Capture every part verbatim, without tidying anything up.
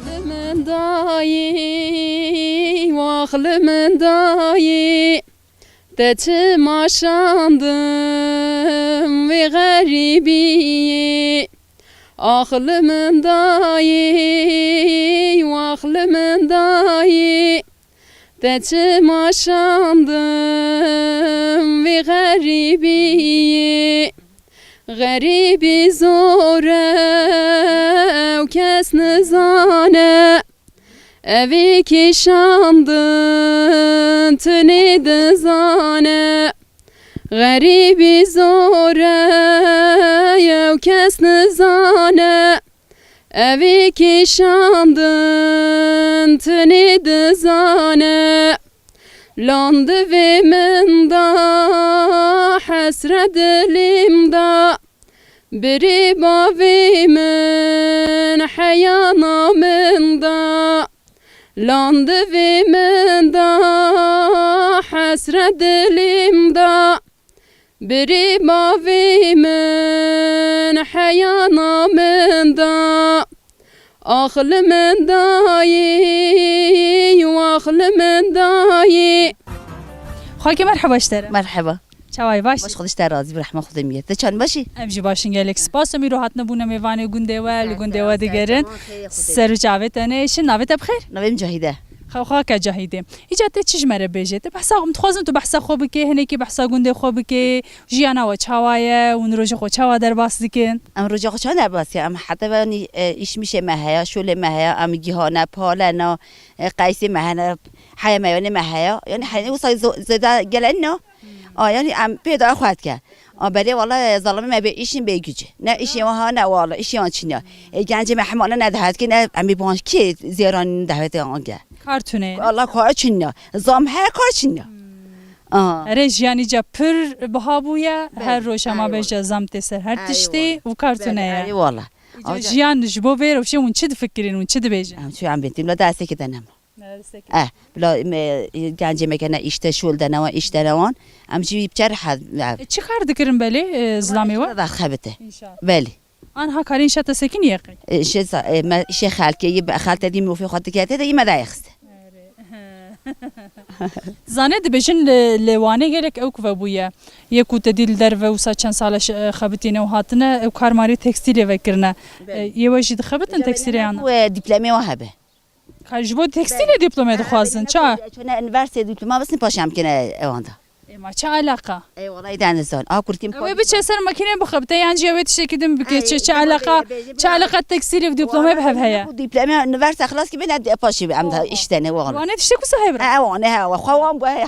Li min dayî, wax li min dayî, te çima şandim vê xerîbiyê? Ax li min dayî, wax li min dayî, te çima şandim vê xerîbiyê? Xerîbî zor e û kes nizane, evî kîşandin tunê dizane. Xerîbî zor e û kes nizane, evî kîşandin tunê dizane. Lan divê min da, hesret dilîm da, birî bavê min heya na min da. Lan divê min da, hesret dilîm da, birî bavê min heya na min da. Ax li min dayî, wax li min dayî. Xakê merheba ji te re. Merheba. Çawa yî, baş? Baş, Xwedê ji te razî be, rehma Xwedê miye. Te çend baş î? Em jî baş in, gelek spas. Em îro hatine bûne mêvanê gundê we, li gundê we digerin. Ser û çavê te nêşin. Navê te bi xêr? Navê min Cahîde. Xew xake Cahîdê. Îca te çi ji me re bêje? Te behsa, em dixwazin tu behsa xwe bikê, hinekî behsa gundê xwe bikê. Jiyana we çawa ye û rojê xwe çawa derbas dikin? Em roja xwe çawa derbas dikin? Em heta ve, yanî, e, îşmişê me heye, şolê me heye, em gihane, palena, e, qeysê me hene, heya meyanê me heye. Yanî hene wisa zo-, zêde gelen ne? A, yanî em pê de xwe dike. A, belê wala, e, zalimê me bê îşin bê gücü. Ne îşê wan ha, ne wala, îşê wan çin ya. E, gencê me hemane ne dehet ki, ne em bê ban ki zêran dehet ange. Kar tune ye. Allah kar çin ya. Zam he kar çin ya. Aha. Erê, jiyan îca pir biha bûye, her roj hema bêje zam tê ser her tiştî û kar tune ye. Eyvallah. Îca jiyan ji bo vê rewşê hûn çi difikirin, hûn çi dibêjin? Em çi em bêtin, bila destekê de nema. Eh, bila me, gencê me ke ne îşte şol de newan, îşte newan. Em jî biçer ha. E, çi kar dikirin belê, e, zilamê we? Da xebite. Belê. Anha karê înşa te sekiniye qey? E, şey, e, me, şey xelkê, yê be-, xelte dî mofê xwe dikete de yê me dayê xiste. Zane dibêjin li, li Wanê gelek ew kuve bûye. Yê ku te dî li derve wisa çend sale ş-, e, xebitîne û hatine ew kar marê tekstîlê vekirine. E, yê we jî dixebitin tekstîlê yan? Ku, e, dîplemê wan hebe. Ka ji bo tekstîlê dîplomê dixwazin, ça? Çûne üniversite dîploma bisin paşam kine ewan da. Ê, ma çi eleqa? Ê, wala î dane zon. A kurtîm. Ew ê biçe ser makînê bixebite yan jî ew ê tiştekî din bike. Çi, çi eleqa, çi eleqa tekstîlê bi dîplomê bi hev heye? Bu dîplomê üniversite xilas ki bine de paşî em de işte ne wala. Wane tiştek wisa heye bira? E, wane he, xwe wan bu heye.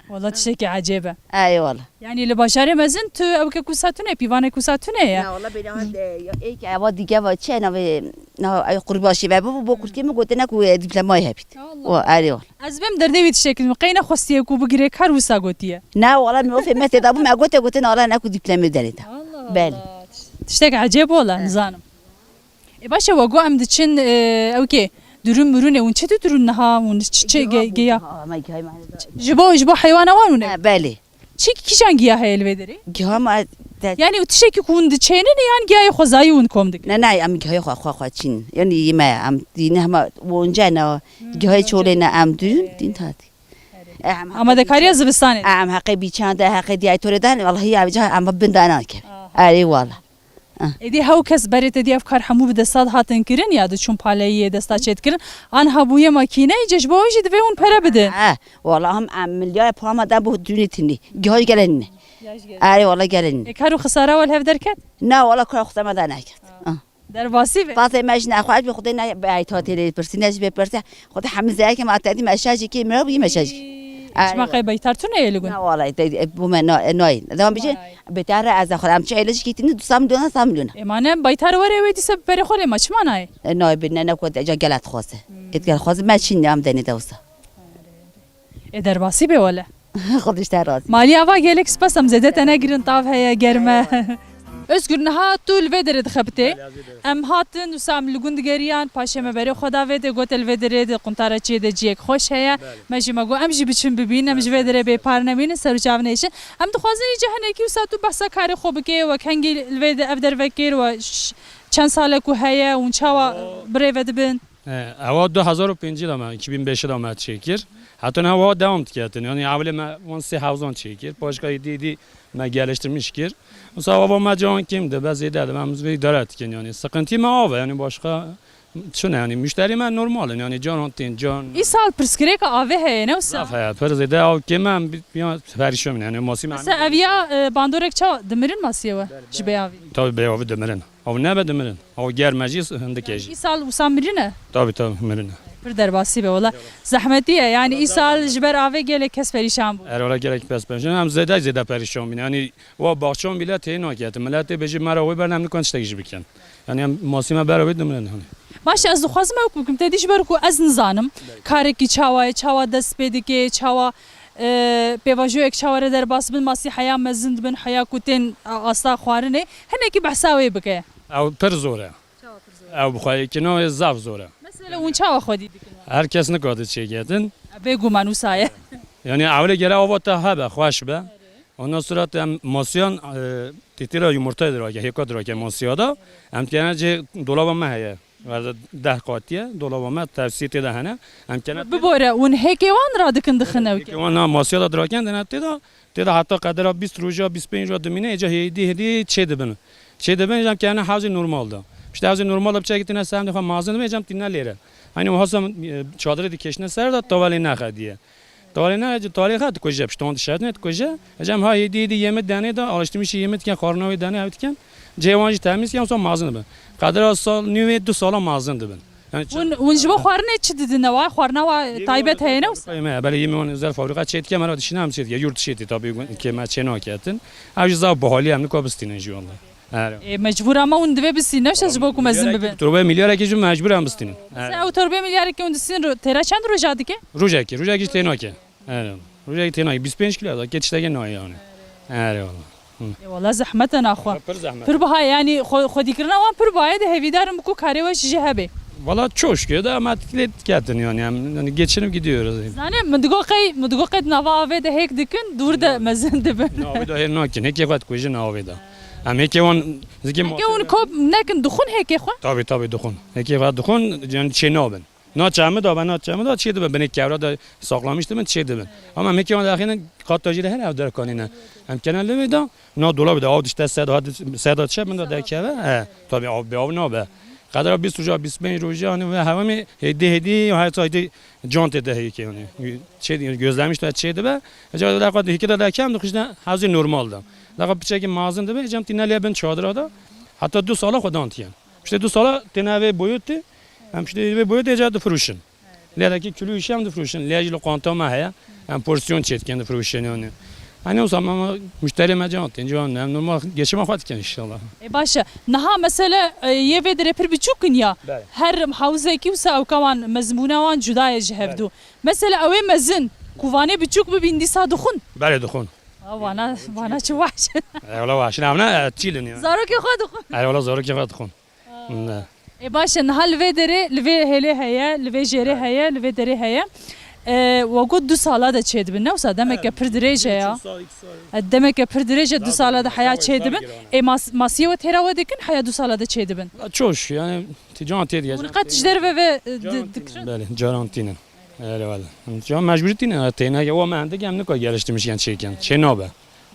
Wala tiştekî ecêb e. Ey wala. Yanî li bajarê mezin tu ew ke kusa tune, pîvanek kusa tune ye. Ya wala bêle ha de, ya ê ke eva dige va çi navê, na ew qurbaşî ve bu, bu kurkê min gotine ku, e, dîplomayê hebît. Allah. O, erê wala. Ez bêm derdê wî tiştekî min. Qey nexwestiye ku bigire kar wisa gotiye. Na wala min ofê me têda bû, me gote gotin ala ne ku dîplomê derê de. Allah Allah. Belê. Tiştek ecêb wala, nizanim. E, baş e, we got em diçin, e, ew kê, durun murun e, hûn çi didurun niha, hûn çi, çi ge-, giya? Ji bo, ji bo heywana wan hûn e? Ha, belê. Çi, kîjan giya heye li vê derê? Giha ma te- Yanî tiştekî ku hûn diçênin yan giyayê xwezayî hûn kom dikin? Ne, ne, em gihayê xwe, xwe, xwe çîn. Yanî yê me, em dîne hema wonce ne, gihayê çolê ne, em dûn, dîn tatî. Amadekariya zivistanê. Em heqê bîçan de, heqê diyayê torê de, wallahî ya ca em bin dana ke. Erê wala. Êdî hew kes berê te dî ev kar hemû bi desta hatin kirin ya diçûn paleyiyê desta çêdikirin. Anha bûye makîneyê, îca ji bo ew jî divê hûn pere bidin. He, wala him em milyar pama da bo dûnê tinî. Gihaj gelen ne. Erê wala gelen ne. E, kar û xisara we li hev derket? Na wala kar xwe me da neket. Ah. Derbasî be. Pazê me ji nexweş bi Xwedê ne bi ayta têlê pirsî, ne ji bê pirsî. Xwedê hemî zeyekê me tedî me şajî kê mira bûyî me şajî. Çima qey baytar tu neyê li gund? Na wala, te, e, bu me na, e, nayê. Devam bije, bêtar ez xwe em çi ele ji kîtini du sed milyona, sed milyona. Ê ma ne baytar were wê dîse berê xwe lê ma çima nayê? E, nayê bi ne, ne ku te ca gelat xwase. Et gel xwase me çin ne em denê dewsa. Ê derbasî bê wele. Xwedê ji te razî. Malî ava gelek spas, em zêde te negirin, tav heye, germ e. Özgür, niha tu li vê derê dixebitê. Belê, ez ê derê. Em hatin, wisa em li gund digeriyan, paşê me berê xwe da vê de, gote li vê derê de quntara çiyê de ciyek xweş heye. Belê. Me jî me got, em jî biçin bibînin, em ji vê derê bêpar nemînin, ser û çav nêşin. Em dixwazin îca hinekî wisa tu behsa karê xwe bikê, wek hengî li vê de ev derve kir, we ş-, çend sale ku heye, hûn çawa birêve dibin? E, ewa du hezar û pêncî de me, iki bin beşî de me çêkir. Heta niha wa dewam diketin. Yani ewilê me wan sê hewzan çêkir. Paşka êdî êdî me geliştirmiş kir. Mesela ava me can kêm dibe, zêde dibe, em vê îdare dikin yani. Sıkıntı me av e yani, başka çi ne yani. Müşterî me normal in yani, caran tên, can. Îsal pirsgirêka avê heye, ne wisa? Zaf heye, pir zêde av kêm e, em bi-, ya perîşan in yani, masî me. Mesela ev ya, e, bandorek çawa dimirin masiyê we ji bê avî? Tabii bê avî dimirin. Av nebe dimirin. Av germe jî, hindike jî. Îsal wisa mirine? Tabii tabii mirine. Pir derbasî be wala. Zehmetî ye yani, îsal ji ber avê gelek kes perîşan bû. Er wala gelek kes perîşan. Em zêde zêde perîşan bîn. Yani wa baxçan bîle tê naketin. Millet tê bêjî mera wê berne, em nikan tiştekî jî bikin. Yani em masî me bera wê dimirin hani. Baş e, ez dixwazim ew bikim, te dî ji ber ku ez nizanim karekî çawa ye, çawa dest pê dike, çawa, e, pêvajoyek çawa re derbas bin, masî heya mezin dibin, heya ku tên, a, asta xwarinê, hinekî behsa wê bike. Ew pir zor e. Çawa pir zor e? Ew bi xwe yekî nayê, zaf zor e. Mesela hûn çawa xwedî dikin? Her kes nikate çêketin. Bêguman wisa ye. Yani ewlê gere ava te hebe, xweş be. Ondan sonra em masiyan, e, tîtîra yumurtayê dirake, hêka dirake masiya da. Em kene cê dolaba me heye. Verde deh qatiye, dolaba me tepsiyê tê de hene. Em kene Bibore, hûn hêkê wan radikin dixin ew Hêkê wan na masiya da diraken dene tê de. Tê de heta qedera bîst roja, bîst pênc roja dimîne, êca hêdî hêdî çê dibin. Çê dibin, em kene hewzê normal da. İşte hewzê normal da biçekî tîne ser em dê xwe mazin dibin, êca em tîne lêre. Hani o hasa, e, çadire dikeşine ser de, tavelê nexe diye. Talê ne, talê xwe dikuje, piştan dişetine dikuje. Ecem ha hêdî hêdî yemê denê de, alıştırmışî yemê dikin, xwarina wê denê ew dikin. Cihê wan jî temiz dikin, sonra mazin dibin. Qedera sal, nîvê du sala mazin dibin. Yani Hûn, hûn ji bo xwarinê çi didin ewa? Xwarina wa taybet heye ne wisa? Yemê, belê yemê wan özel fabrika çê dikin, mera dişine em çê dikin. Yurt dışı eti tabii ki me çê naketin. Ew jî zaf buhaliye, em nika bistînin jî vallahi. Ero. Ê, mecbûr ama hûn divê bistînin, ne wisa ji bo ku mezin bibin. Torbê milyarekî jî mecbûr em bistînin. Mesela ew torbê milyarekî hûn distînin ro-, têra çend roja dike? Rojekî, rojekî jî tênake. Ero. Rojekî tênake. Bîst pênc kilo da, ke tiştekê nayê yani. Ero valla. Hı. Ê, wala zehmet e naxwe. Pir zehmet. Pir biha yani, xwe-, xwedîkirina wan pir biha ye, de hêvîdar im ku karê we jî jê hebe. Valla çok şükür de, ama lê diketin yani, em, yani geçinip gidiyoruz. Zanê, min digo qey, min digo qey di nava avê de hêk dikin, dûr de mezin dibin. Navê de hêr nakin, hêkê xwe dikujin navê de. Em hêkê wan zikê Heke hûn kop nekin, dixwin hêkê xwe? Tabii, tabii, dixwin. Hêkê xwe dixwin, yani çê nabin. Na çemida be, na çemida çê dibe, binê kevra de saklamiş dibin, çê dibin. Ama em hêkê wan daxînin, qata jî de her ev derkanîne. Em kene li wê de, na dolabê de, av dişte seda, seda çe min de derkeve. He, tabii av, bi av nabe. Qedera bîst roja, bîst pênc roja, hani ve hevamê hêdî hêdî, her sayde can tê de hêkê yani. Çê, gözlemiş de çê dibe. Ecaba da qat hêkê de derkem, dixişne hewzê normal de. Daha piçekî mazin dibe, cem tîne lê bin çadira da. Hatta du sala xwedan tiyen. İşte du sala têne vê boyutê, em işte vê boyutê ca difirûşin. Lêrekî kilo îşe em difirûşin, lê jî lokanta me heye, em porsiyon çêdikin difirûşin yani. Hani o zaman müşterî me can tên, ciwan em normal geçime xwe dikin inşallah. E, baş e. Niha mesele, e, yê vê derê pir biçûk in ya. Belê. Her hewzekî wisa ewka wan mezbûna wan cuda ye ji hevdû. Belê. Mesele ew ê mezin, ku vanê biçûk bibîn dîsa dixwin. Belê dixwin. A, vana, vana çi weş. E, wala weş. Ne, ne, çîlin ya. Zarokê xwe dixwin. E, wala zarokê xwe dixwin. Ne. Ê, baş e, niha li vê derê, li vê hêlê heye, li vê jêrê heye, li vê derê heye. E, we got du sala de çêdibin, ne wisa demeke pir dirêj e ya. E, demeke pir dirêj e, du sala de heya çêdibin. Ê, mas-, masiyê we têra we dikin, heya du sala de çêdibin. Çoş, yani, ti can tê diye. Hûn qet ji derve ve, e, di-, dikirin? Belê, caran tînin. Erê wele. Can mecbûrî tînin, têne, o me hendik em nika geliştirmiş yan çêkin. Çê nabe.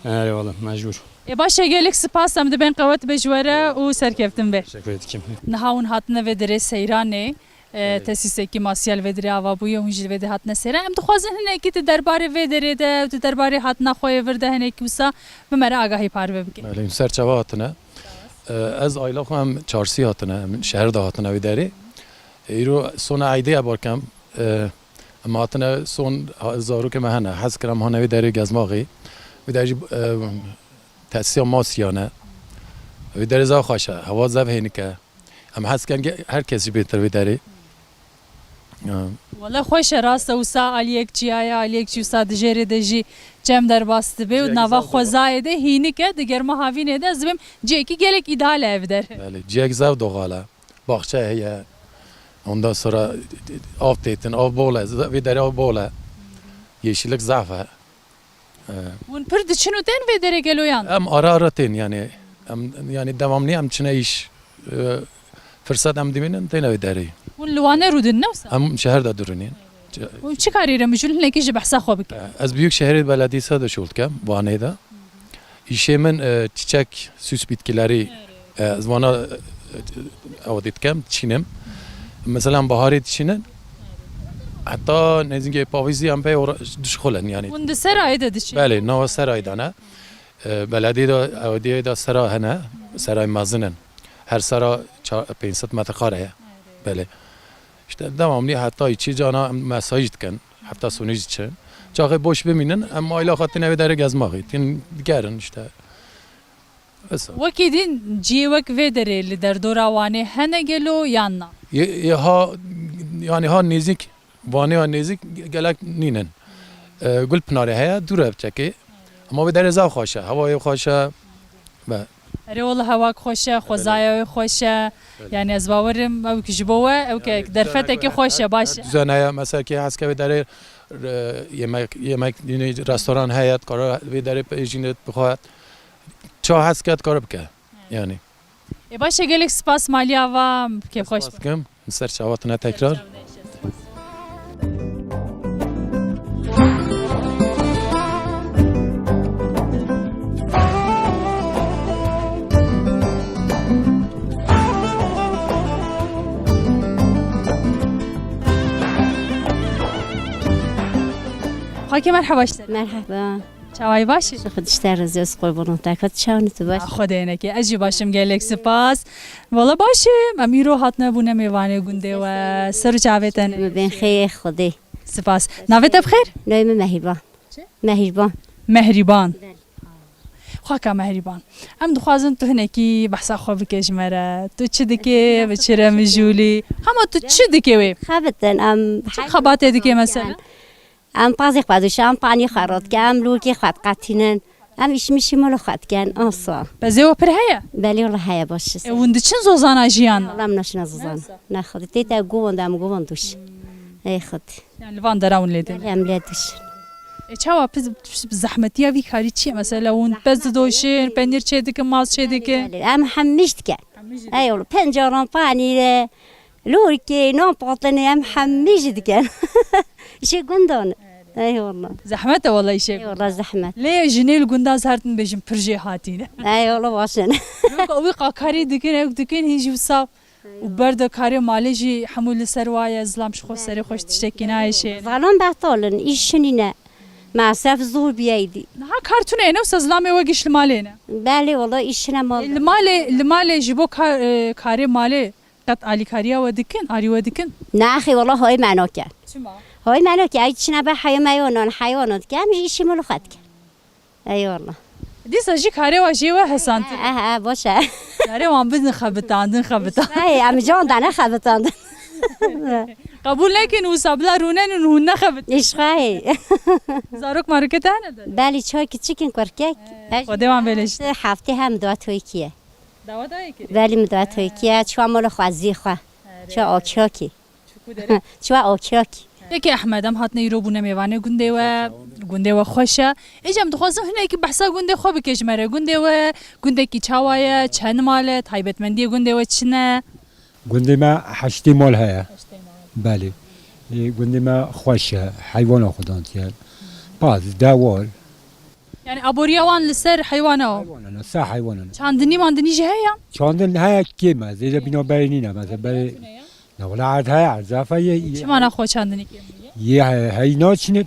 Erê wele, mecbûr. Ê, baş e, gelek spas, em dibên qewet be ji we re û serkeftin be. Teşekkür ederim. Niha hûn hatine vê derê seyranê, e, tesîsekî masiyel vê derê ava bûye, hûn jî li vê derê hatine seyran. Em dixwazin hinekî di derbarê vê derê de, di derbarê hatina xwe yê vir de hinekî wisa bi me re agahî parve bike. Belê, ser çava hatine. E, ez aîla xwe em çarsî hatine, em şehir de hatine wê derê. E, îro sona eydê ye barkem. E, Em hatine son ha-, zarokê me hene. Hez kirin em hane wê derê gezmaxê. Wê derê jî, e, tesîya masiya ne. Wê derê zaf xweş e. Hewa zaf hênik e. Em hez kirin ge-, her kes jî bêtir wê derê. E. Wele xweş e, rast e, wisa aliyek çiya ye, aliyek çi wisa di jêrê de jî cem derbas dibe û nava xwezayê de hînik e, di germa havînê de ez dibêm cihekî gelek îdeal e ev der. Belê, cihek zaf doğal e. Baxçe heye. Ondan sonra av têtin, av bol e. Zira vê derê av bol e. Yeşillik zaf e. E. Hûn pir diçin û tên vê derê gelo yan? Em ara ara tên yani. Em, yani devamlı em çine iş. E, Firsat em dimînin têne wê derê. Hûn li Wanê rûdin, ne wisa? Em şeher de durunîn. Hûn çi karî re mijûl hinekî ji behsa xwe bike? Ez Büyükşehir Belediyesi de şûl dikem, Wanê de. Îşê min, e, çiçek, süs bitkileri, e, ez vana, e, ew dikem, çînim. Mesela baharê diçînin. Heta nêzîkê pavîzî em pê ora-, dişixulin yani. Hûn di serayê de diçînin? Belê, nava serayê de ne. E, belediyê de, ew diyê de sera hene, serayê mezin in. Her sera ça-, pênc sed metrekare ye. Belê. İşte devamlı heta içi cana mesaj dikin. Hefta sonu için. Çaxê boş bimînin, em aile xwe tine wê derê gezmaxê. Tin digerin işte. Wisa. Wekî din cihê wek vê derê li derdora Wanê hene gelo yan na? Ye, ye ha, yani ha nêzik, Wanê ya nêzik ge-, gelek nînin. E, Gulpınarê heye, dûr e çekê. Ama wê derê zaf xweş e, hewayê xweş e. Ve Erê wele hewak xweş e, xwezaya wê xweş e. Yani ez bawerim ew ki ji bo we, ew ki derfetekî xweş e, baş e. Düzen heye, mesela ki hez ke wê derê, e, yemek, yemek, yani restoran heye, dikare wê derê pêjîne bixwe. Ça hez ke dikare bike. Yani. Ê baş e, gelek spas, malî ava, kêfxweş. Spas dikim. Li ser çavatine tekrar. Xakê merheba ji te. Merheba. Çawayî baş î? Xwedî ji te razî, ez qurbana te. Ka tu çawan î, tu baş? Xwedê hinekî. Ez jî baş im, gelek spas. Wala baş im. Em îro hatine bûne mêvanê gundê we. Ser û çavê te ne. Min bên xêr Xwedê. Spas. Navê te bi xêr? Navê min Mehîban. Çi? Mehîban. Mehrîban. Belê. Xaka Mehrîban. Em dixwazin tu hinekî behsa xwe bike ji me re. Tu çi dikê, bi çi re mijûlî? Hema tu çi dikê wê? Xebitin, em çi xebatê dikê mesela? Em pazê xwe dişin, em panî xwe rot dikin, em lûrkê xwe diqetînin. Em îş mişî mala xwe dikin, ansa. Pezê we pir heye? Belê wele heye, baş e. E, hûn diçin zozana jiyan? Wele em naşina zozan. Nexwedî. Tê te guvan de em guvan dûş. Ey Xwedî. Yani li van dera hûn lê din? Belê em lê dişin. E, çawa piz-, piz-, zehmetiya vî karî çi ye? Mesela hûn pez didoşin, penîr çêdikin, maz çêdikin? Belê, belê. Em hemî ji dikin. Ey wele, pencaran panîre, lorkê, nan patinê, em hemî jî dikin. Îşê gundan. Eyvallah. Zehmet e wela îşê. Eyvallah, zehmet. Lê jinê li gundan ez her tim bêjim pir jêhatî ne. Eyvallah, baş in. Wî qa-, wî qa karî dikin, ew dikin, hîn jî wisa. Û ber de karê malê jî hemû li ser wa ye, zilam ji xwe serê xwe ji tiştekî nayê şê. Zalan betal in, îş nîne. Masref zor bîye îdî. Niha kar tune ye, ne wisa zilamê we giş li malê ne? Belê, wela îş ne mal. E, li malê, li malê ji bo kar, e, karê malê Qet alîkariya we dikin, arî we dikin? Naxê, wela hayê me nake. Çima? Hayê me nake, ay çine be heyê me yo non, heywanan dike, em jî îşî milo xwe dike. Eyvallah. Dîsa jî karê wa jê we hesantir. Eh, eh, boş e. Karê wan bidin xebitandin, xebitan. Ay, em can dane xebitandin. Qebûl nekin wisa bila rûnenin hûn nexebit. Îşxayê. Zarok marokê te hene de? Belî, çay kiçikin kurkek. Xwedê wan bêle işte. Heftê hem dua toykiye. Dawa dayê kirî? Belî, min dawa toykiye, çiwa mala xwe zî xwe. Çiwa okiyokî. Çiwa okiyokî. Peki Ehmed, em hatine îro bûne mêvanê gundê we, gundê we xweş e. Êca em dixwazin hinekî behsa gundê xwe bike ji me re. Gundê we gundekî çawa ye, çend mal e, taybetmendiyê gundê we çi ne? Gundê me heştê mal heye. Heştê mal. Belê. Ê, gundê me xweş e, heywana xwe dantiye. Paz, dewar. Yani aboriya wan li ser heywana o? Heywanan, seh heywanan. Çandinî mandinî jî heye? Çandin heye, kêm e, zêde bîna berê nîne, mesela berê. Ne wala erd heye, erd zaf e, yê. Çima naxwe çandinî kêm bûye? Yê he-, heyna çine,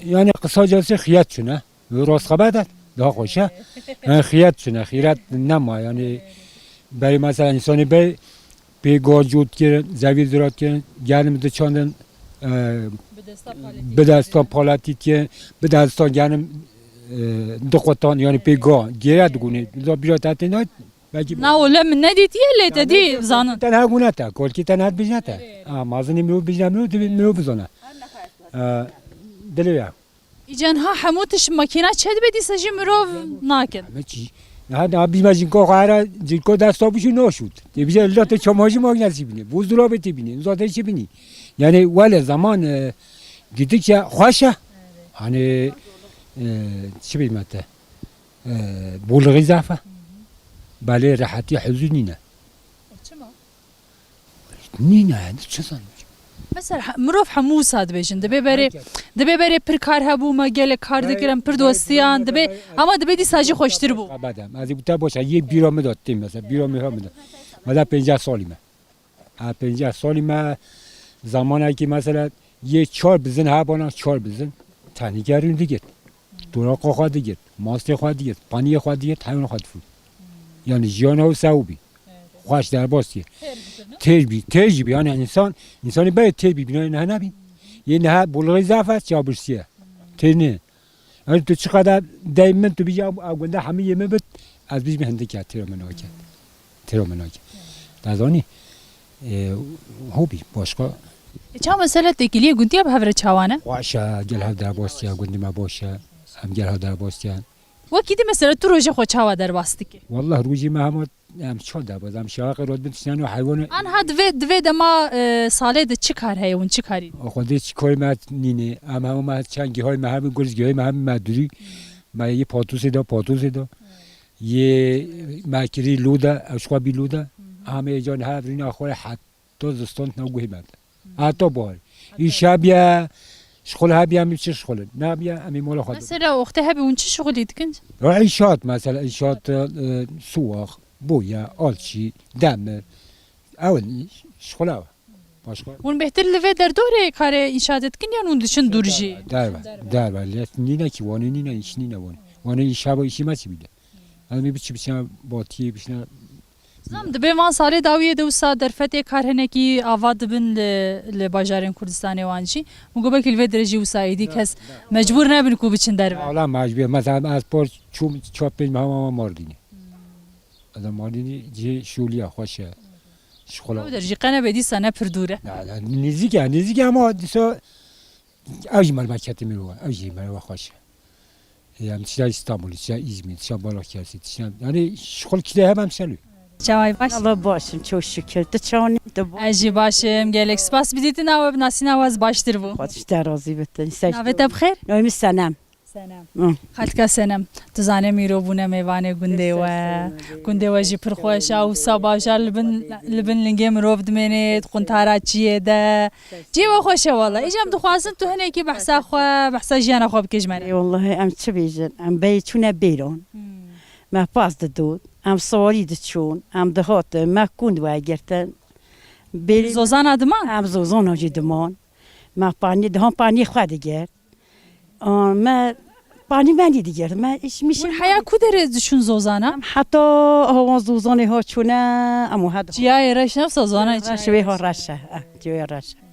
yani kısacası xiyet çine. Rast xebet e, daha xweş e. Yani xiyet çine, xîret nema, yani berê mesela insanê bey pê ga cot kirin, zevî zirat kirin, genim diçandin, e, bi desta paletî kirin, bi desta genim, e, dixwetan, yani pê ga, gêre digunê. Za bîra te tê nayt, belkî. Na, wele min nedîtiye, lê te dî zanin. Te ne gune te, kolkî te ne bijne te. Ha, mazinê mirov bijne mirov, divê mirov bizane. E, dilê ya. Îca niha hemû tişt makîna çêdibe, dîsa jî mirov nakin. Heme çî. Niha, niha bî me cinko xwe here, cinko desta bû jî naşût. Tê bîje illa te çamajî makîna çi bînî, buzdolabê tê bînî, uza te çi bînî. Yani wele zaman, e, gittikçe xweş e. Hani, e, çi bî me te? E, bolixî zaf e. Belê rehetî huzûr nîne. Çima? Nîne, yani çi zanî? Mesela he-, mirov hemû wisa dibêjin. Dibê berê, dibê berê pir kar hebû, me gelek kar dikirin, pir dostiyan, dibê, ama dibê dîsa jî xweştir bû. Bedem. Ez ê te boş, yê bîra min de tê mesela, bîra min ha min de. Me de pênceh salî me. Ha, pênceh salî me, zamanekî mesela yê çar bizin hebana, çar bizin. Tenî gerûn digirt. Toraqa xwe digirt, mastê xwe digirt, paniyê xwe digirt, heywana xwe difût. Yani jiyana wisa bî. Xweş derbas digirt. Têj bî, têj bî. Yani insan, insanî berê têj bî, bînayê niha nebî. Yê niha bolxê zaf e, çabirsiye. Têj ne. Yani tu çiqada dey min, tu bî ya, a gunda hemî yê min bit, ez bî min hindik ya, têra min nake. Têra min nake. Te zanî, e, hobî, başka. E, ça mesela têkiliyê gundiya bi hev re çawa ne? Xweş e, gel hev derbas ya, gundî me baş e, em gel hev derbas ya. Wekî dî mesela tu rojê xwe çawa derbas dikî? Wallah rojê me hema em çawa derbas, em şaqê rot bin tiştên û heywanê. Anha divê, divê dema, e, salê de çi kar heye, hûn çi karî? Xwedê çi karê me nîne, em hema me çend gihayê me hemî gurz gihayê me hemî me durî. Me yê patûsê de, patûsê de. Yê me kirî lû de, ew ji xwe bî lû de. Em ê can hev rîna xwe het. To ziston tine guhê me de. Heta bahar. Îş hebiye, şixul hebiye, em çi şixulin? Nebiye, em ê mala xwe de. Mesela, wextê hebî hûn çi şixulî dikin? Ya, înşaat, mesela, înşaat, e, suwax, boya, alçî, demir. Ew in, şixul ew. Başka? Hûn bêhtir li vê derdorê karê înşaatê dikin yan hûn diçin dûr jî? Derve, derve. Lê nîne ki, wanê nîne, îş nîne wanê. Wanê îş heba îşî me çi bîde? Em ê biçî, biçîne batiyê, biçîne Zam, dibê van salê dawiyê de wisa derfetê kar hinekî ava dibin li, li bajarên Kurdistanê wan jî. Min got belkî li vê dirêjî wisa êdî kes mecbûr nebin ku biçin derve. Wala mecbûr. Mesela ez par çûm çar pênc meha ma Mardînê. Ez Mardînê cihê şoliya xweş e. Şixula. Ew der jî qene be dîsa ne pir dûr e. Na, na, nêzîk e, nêzîk e ama dîsa ew jî mermeketê mirov e. Ew jî merva xweş e. Em tişta Îstanbulê, tişta Îzmîr, tişta Balıkesir, tişta, yani şixul kî de hemem şelû. Çaway baş? Allah baş im, çok şükür. Tu çawan î? Tu baş? Ez jî baş im, gelek spas. Bi dîtina we, bi nasîna we ez baştir bûm. Xwedî ji te razî be, te. Navê te bi xêr? Navê min Senem. Senem. Hı. Xaltika Senem, tu zanî îro bûne mêvanê gundê we. Gundê we jî pir xweş e, wisa bajar li bin, li bin lingê mirov dimêne, di quntara çiyê de. Cihê we xweş e wele. Îja em dixwazin tu hinekî behsa xwe, behsa jiyana xwe bikî ji me re. Ê wellahî em çi bêjin? Em beyê çûne bêran. Hmm. Me pas didot. Em siwarî diçûn. Em dihatin. Me kund wergirtin. Bêrî Zozana diman? Em zozana jî diman. Me panî, dihan panî xwe digirt. Aa, me panî me nî digirt. Me îş mişî Hûn heya ku derê diçûn zozana? Em heta hawan zozanê ha çûne, em û heta Çiyayê reş ne wisa zozana Reş çiyayê. Wê ha reş e. Eh, çiyayê reş e.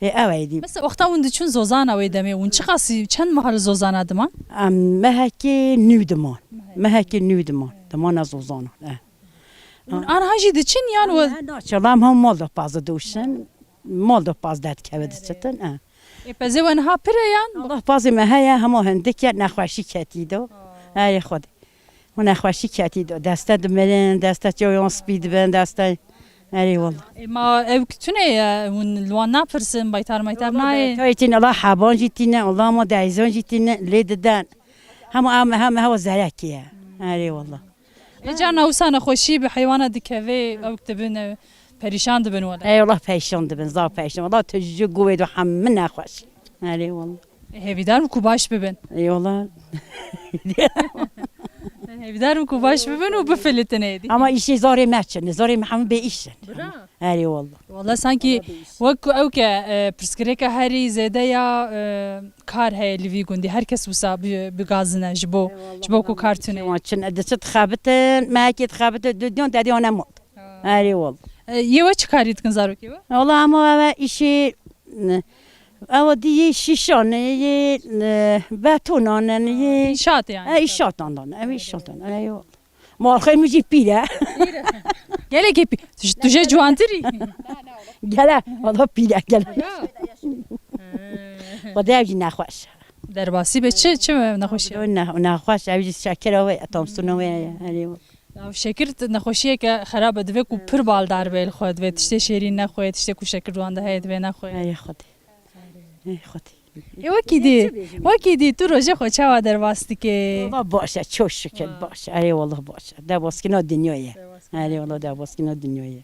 Ê, ew ê dî. Mesela wexta hûn diçûn zozana wê demê, hûn çiqasî, çend meha li zozana diman? Em mehekê nû diman. Mehekê nû diman. Dimana zozana. Eh. Hûn aniha jî diçin yan we? Ne, naçe, em hem mal da pazı duşin. Mal da paz derdikeve diçitin. Eh. Ê, pezê we niha pir e yan? Allah pazê me heye, hema hindik e, nexweşî ketî do. Erê Xwedê. Hûn nexweşî ketî do. Deste dimirin, deste çayan spî dibin, deste. Erê wala. Ê, ma ew ki tune ye, hûn li wan napirsin, baytar maytar nayê? Tayê tîne, Allah heban jî tîne, Allah ma deyzan jî tîne, lê diden. Hema em, hema hewa zerekî ye. Erê wala. Ê, carna wisa nexweşî bi heywana dikeve, ew dibin, e, perîşan dibin wele. Ey, wela perîşan dibin, zaf perîşan. Wela tu ji guhê de hemî nexweş. Erê wela. Ê, hêvîdar im ku baş bibin. Ey, wela. Hêvîdar im ku baş bibin û bifilitin êdî. Ama îşê zarê me çin, zarê me hemî bê îş in. Bira. Erê wela. Wela sankî wek ku ew ke, e, pirsgirêke herî zêde ya, e, kar heye li vî gundî. Her kes wisa bi, bi gazin e ji bo, ji bo ku kar tune. Wan çin, diçin dixebitin, mehekê dixebitin, du diyan dedê wan ne mal. Ha. Erê wal. E, yê we çi karî dikin zarokê we? Wala hema ew e îşê, ew dî yê şîşan, yê, e, betonan, yê. Înşaat yani. E, înşaatan dan, ew înşaatan, erê wal. Malxê min jî pîr e. Gelekî pî-, tu, tu jê ciwantir î. Gele, wala pîr e, gele. Ya. Xwedê ew jî nexweş. Derbasî be çi, çi nexweşî? Ne, nexweş, ew jî şekera wê, tansiyona wê ye, erê. Ya şekir t-, nexweşiyeke xerab e, divê ku pir baldar be li xwe, divê tiştê şêrîn nexwe, tiştê ku şekir di wan de heye, divê nexwe. Erê Xwedê. Ey Xwedê. Ê, wekî dî, wekî dî, tu rojê xwe çawa derbas dikê? Wala baş e, çok şükür baş e. Erê wala baş e. Derbaskirina dinyayê. Erê wala derbaskirina dinyayê.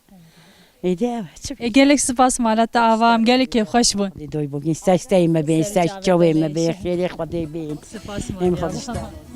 Êdî ew çi? E, gelek spas mala te ava, em gelek kêfxweş bûn. Lê doy bû. Staj steyê me bên, staj çawê me bên, xêrê Xwedê bên. Spas Em mala. Xwedê